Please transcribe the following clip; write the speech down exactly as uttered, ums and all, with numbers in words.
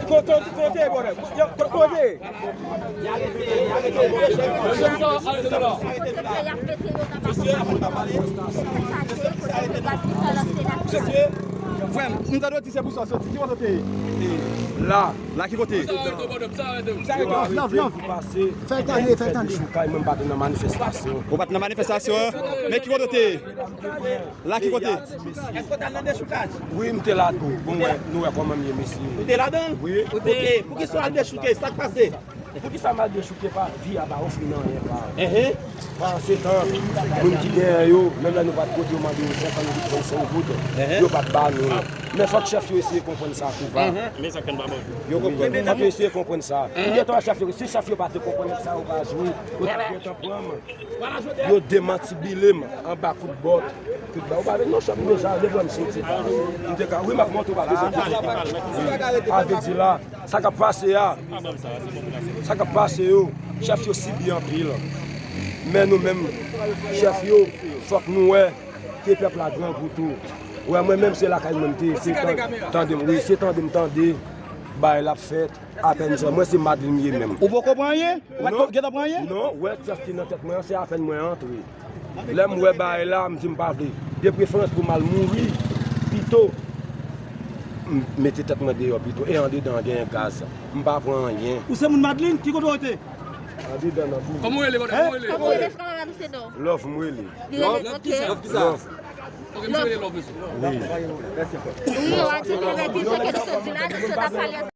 Kote, kote, kote, kote? Frè m, m tande w di se pou sa w soti. Ki kote w te ye? La. La ki kote? Love, love, love. Fè l tande, fè l tande. Ou pa t nan manifestasyon an? Men ki kote w te ye? La ki kote? Èske w t al nan dechoukaj? Wi, m te la tou. Bon, wè, nou wè kòman m ye, mesye. Ou te ladan l? Wi. Ok, poukisa w al dechouke? Sa k pase? Poukisa m al dechouke pa vi a pa ofri m anyen pa? Enhen. Pandan se tan, moun ki genyen yo, menm lè nou pa t kote yo mande yo senkant goud, vennsenk goud, yo pa t ba nou. Men fòk chèf yo eseye konprann sa tou pa. Yo konprann. Fòk yo eseye konprann sa. M gentan wè chèf yo, si chèf yo pa te konprann sa, yo pa jwe, yo t ap gentan pran m. Yo demantibile m anba kout bòt. Tout ba, ou pa vin non chòp m deja, devan m soti pa. M te ka, wi, m ap monte, ou pa bezwen kote. Avè di la, sa k ap pase a, sa k ap pase yo, chèf yo sibi anpil. Men nou menm, chèf yo, fòk nou wè ke pèp la grangou tou. Wè, mwen menm, se lakay mwen m te ye, se tan-, tande m, wi, se tande m tande bagay la ap fèt. Apèn sa, mwen se Madlin m ye menm. Ou poko pran anyen? Ou pa t gentan pran anyen? Non, wè, sa ki nan tèt mwen an, se apèn mwen antre. Lè m wè bagay la, m di m pa vle. De preferans pou m al mouri, pito m mete tèt mwen deyò pito. E andedan an genyen gaz. M pa pran anyen. Ou se moun Madlin? Ki kote w te? Andedan nan bou. Kòman w rele, brother? Kòman w rele? Kòman w rele? Love, m rele. Love? Love kisa? Love kisa? Love. Ok, misye rele Love, mesye. Wi. Wi, yo atire, men di sa ke nou sot di la, nou sot ap pale